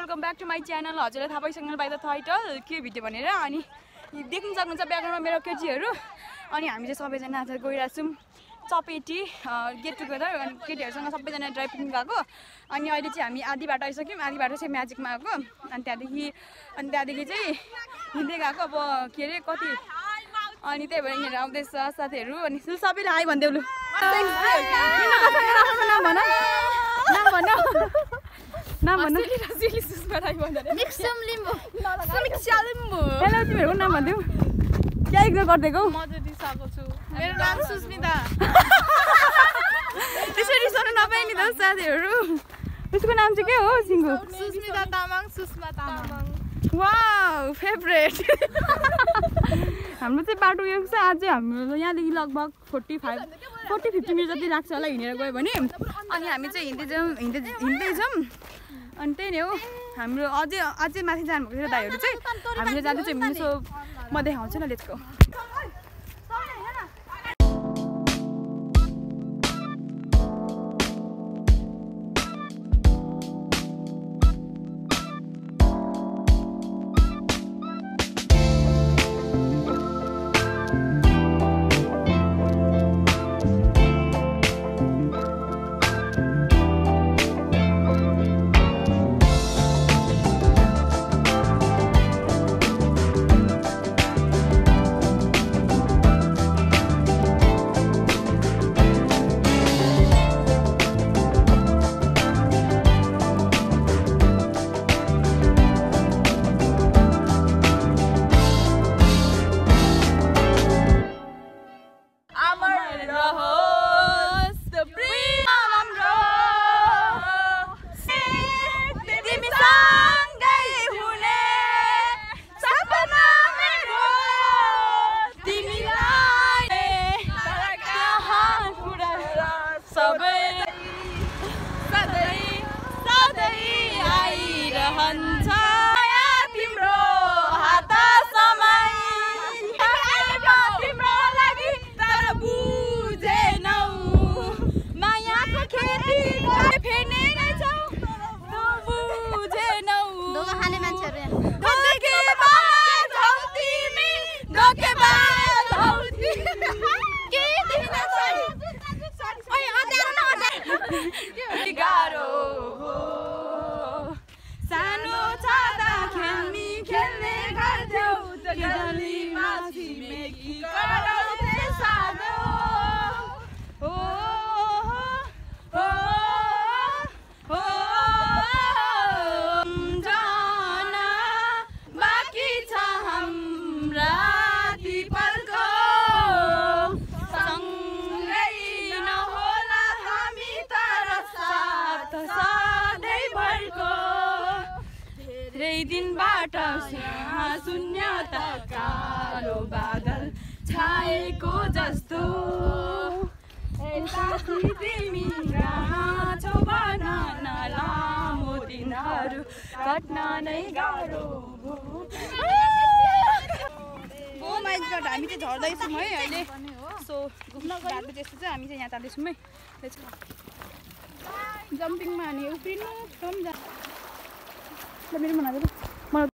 Welcome back to my channel. हजुरलाई थाहा पाइसक्नु बाइ द टाइटल के भिडियो भनेर। अनि देख्न सक्नुहुन्छ ब्याकग्राउन्डमा मेरो केटीहरू। अनि हामी चाहिँ सबैजना आज गइरहेको छौँ चपेटी गेट टुगेदर। अनि केटीहरूसँग सबैजना ड्राइभ पिकनिक गएको। अनि अहिले चाहिँ हामी आधी बाटो आइसक्यौँ। आधी बाटो चाहिँ म्याजिकमा आएको। अनि त्यहाँदेखि चाहिँ हिँड्दै गएको। अब के अरे कति अनि त्यही भएर हिँडेर आउँदैछ साथीहरू। अनि सबैले आइ भन्देऊ लु नाम भन्नु हेलो तिमीहरूको नाम भनिदेऊ। क्या इग्नोर गरिदिएको? मेरो नाम सुस्मिता। त्यसरी रिसाउनु नपाए नि त साथीहरू। उसको नाम चाहिँ के हो? सिङ्गु सुस्मिता तामाङ। सुस्मा तामाङ। Wow favourite. हाम्रो चाहिँ बाटो गएको छ। आज चाहिँ हाम्रो यहाँदेखि लगभग 40-50 मिनट जति लाग्छ होला हिँडेर गयो भने। अनि हामी चाहिँ हिँड्दैछौँ। अनि त्यही नै हो हाम्रो अझै माथि जानुभएको थियो दाइहरू चाहिँ। हामीले जाँदैछौँ मिसो म देखाउँछु न। Let's go. दिनबाट शून्यता कालो बादल छाएको जस्तो तिमी कहाँ छौ भन न लामो दिनहरू कट्न नै गाह्रो। ओ माइ गॉड हामी चाहिँ झर्दैछौँ है अहिले। सो बाटो त्यस्तो चाहिँ हामी चाहिँ यहाँ जाँदैछौँ है। जम्पिङमा हामी उफ्रिनु मेरो मन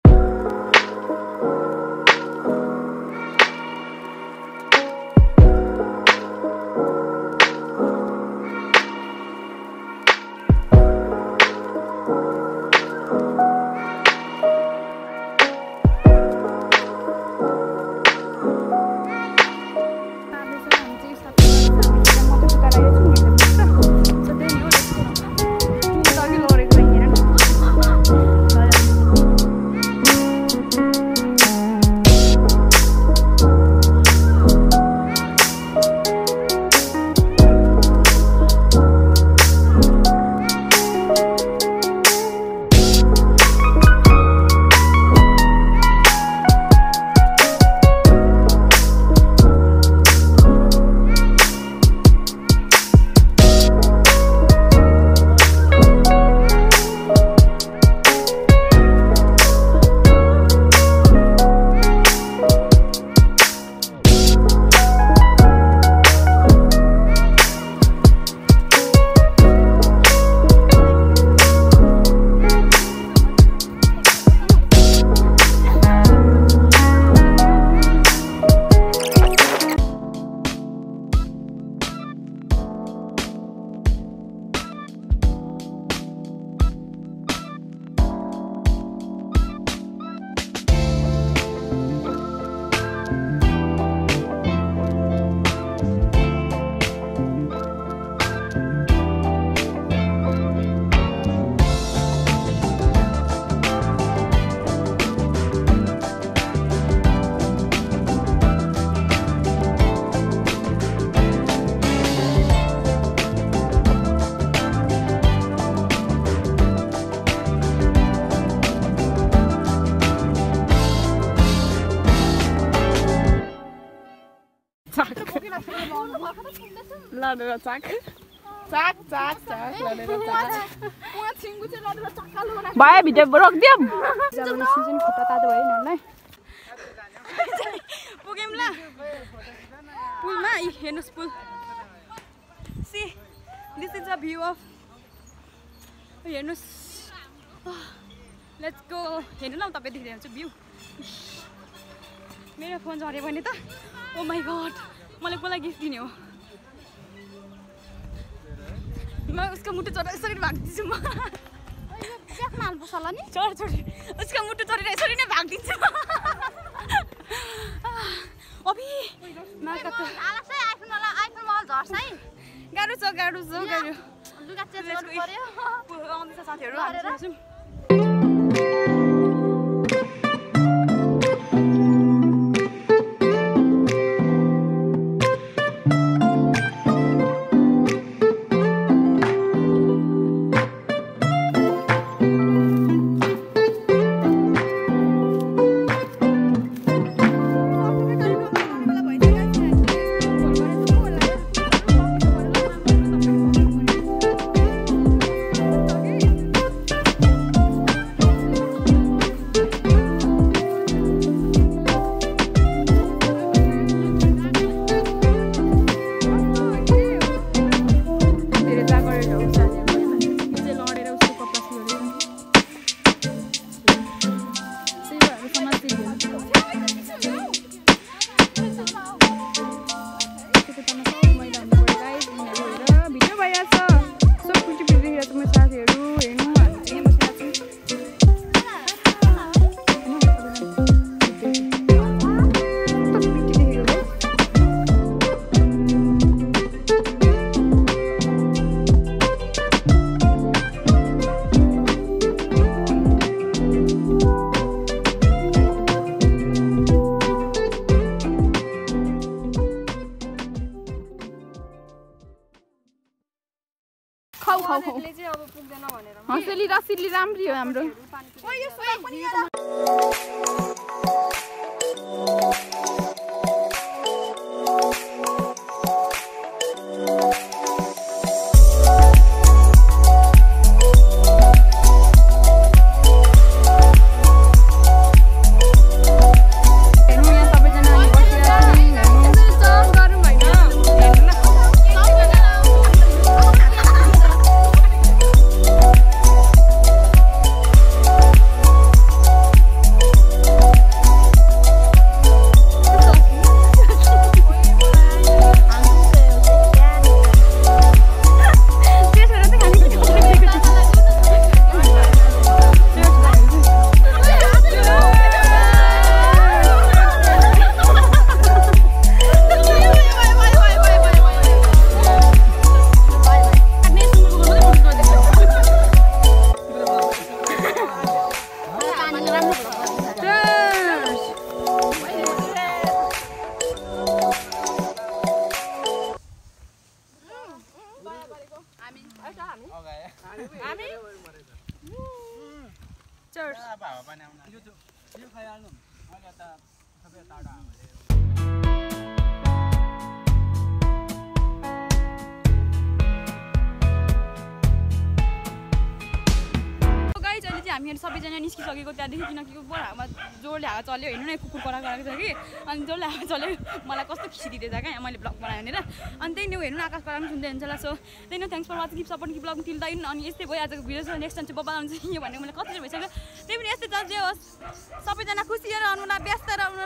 लडेर चाक चाक चाक चाक लडेर चाक उहाँ छिङ्गु चाहिँ लडेर चक्कालो बनाएको भयो भिडियो रोकिदियौ जब निस्किन्छ नि खुट्टा तातो भयो नि पुग्यौँ ल पुलमा हेर्नुहोस् पुल see this is a view of हेर्नुहोस् लेट्स गो हेर्नु न तपाईँ देख्दै हुन्छ भ्यू मेरो फोन झऱ्यो भने त ओ माई गड मलाई कसलाई गिफ्ट दिने हो म उसको मुटु चढेर यसरी भागिदिन्छु म ब्यागमा हाल्नुपर्छ होला नि चढ उसको मुटु चढेर यसरी नै भागिदिन्छु अबि माका त आइफोन मलाई झर्छ है गाह्रो छ लुगा चेन्ज गर्नु पर्यो आउँदैछ साथीहरू हामी जान्छौँ हँसेली रसिली राम्री हो हाम्रो हामीहरू सबैजना निस्किसकेको त्यहाँदेखि किनकि हावा जोडले हावा चल्यो हेर्नु न कुकुर कराएको छ कि अनि जोडले हावा चल्यो मलाई कस्तो खिसी दिँदैछ क्या मैले ब्लग बनाएँ भनेर अनि त्यही नै हेर्नु न आकाश कराम सुन्दै हुन्छ होला सो त्यही न thanks for watching keep support keep blog तिल्दैन अनि यस्तै भयो आजको भिडियो छ नेक्स्ट टाइम चाहिँ बब्बा आउँछ यो भनेको मलाई कति भइसक्यो त्यही पनि यस्तै चल्दै होस् सबैजना खुसी रहनु न व्यस्त रहनु